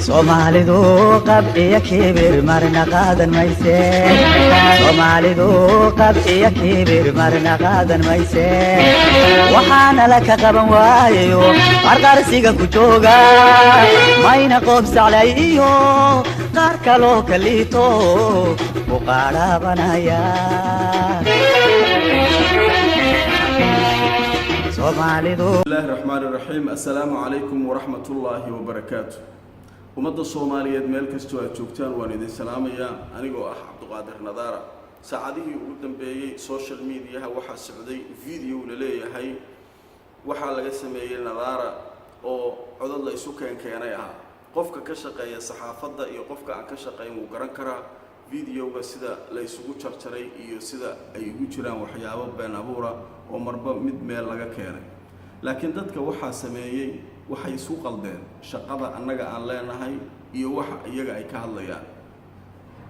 Soomaalidu qab iyo kibir marna qaadan mayse. Soomaalidu qab iyo kibir marna qaadan mayse. Waxaana la ka qaban waayayo qarqarsiga ku jooga, mayna qoob saclay iyo qaar kaloo ka liito ku qaadhaabanaya. Soomaalidu Bismillahi raxmaani raxiim. Assalaamu calaykum waraxmat ullaahi wabarakaatu. Ummadda Soomaaliyeed meel kastoo aad joogtaan, waan idin salaamayaa anigoo ah Cabduqaadir Nadaara. Saacadihii ugu dambeeyey social mediaha waxaa socday video la leeyahay waxaa laga sameeyey Nadaara oo codad la isu keenkeenay ahaa. Qofka ka shaqeeya saxaafadda iyo qofka aan ka shaqayn wuu garan karaa videoga sida la isugu jarjaray iyo sida ay ugu jiraan waxyaabo been abuura oo marba mid meel laga keenay. Laakiin dadka waxaa sameeyey waxay isu qaldeen shaqada annaga aan leenahay iyo waxa iyaga ay ka hadlayaan.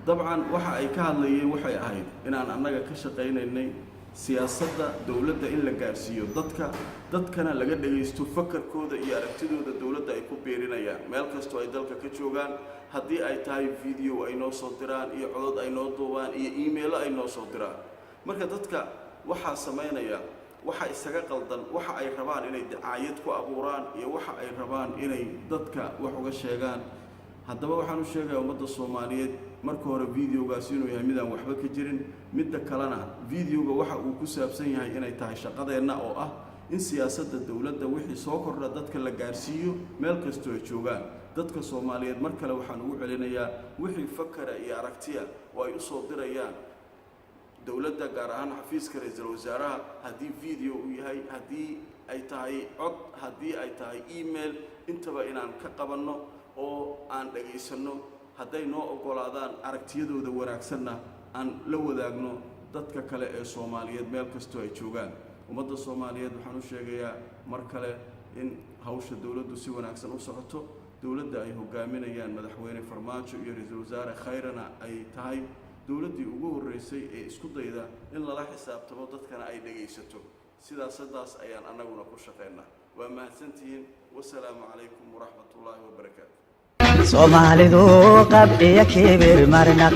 Dabcan waxa ay ka hadlayeen waxay ahayd inaan annaga ka shaqaynaynay siyaasadda dowladda in la gaarsiiyo dadka, dadkana laga dhagaysto fakarkooda iyo aragtidooda dowladda ay ku biirinayaan meel kastoo ay dalka ka joogaan, haddii ay tahay video ay noo soo diraan iyo codod ay noo duubaan iyo emailo ay noo soo diraan. Marka dadka waxaa samaynaya waxa isaga qaldan waxa ay rabaan inay dacaayad ku abuuraan iyo waxa ay rabaan inay dadka wax uga sheegaan. Haddaba waxaan u sheegayaa ummadda Soomaaliyeed marka hore videogaasi inuu yahay midaan waxba ka jirin. Midda kalena, videoga waxa uu ku saabsan yahay inay tahay shaqadeenna oo ah in siyaasadda dowladda wixii soo kordha dadka la gaarsiiyo meel kastoo ay joogaan dadka Soomaaliyeed. Mar kale waxaan ugu celinayaa, wixii fakara iyo aragtiya oo ay usoo dirayaan dowladda, gaar ahaan xafiiska ra-iisul wasaaraha, haddii video uu yahay, haddii ay tahay cod, haddii ay tahay email, intaba inaan ka qabanno oo aan dhagaysanno. Hadday noo oggolaadaan, aragtiyadooda wanaagsanna aan la wadaagno dadka kale ee Soomaaliyeed meel kastoo ay joogaan. Ummadda Soomaaliyeed waxaan u sheegayaa mar kale in hawsha dowladdu si wanaagsan u socoto, dowladda ay hogaaminayaan Madaxweyne Farmaajo iyo ra-iisul wasaare Khayrana ay tahay dowladdii ugu horreysay ee isku dayda in lala xisaabtamo, dadkana ay dhegaysato. Sidaasadaas ayaan annaguna ku shaqaynaa. Waa mahadsantihiin. Wasalaamu calaykum waraxmatullaahi wabarakaatu. Soomaalidu qab iyo kibir marna.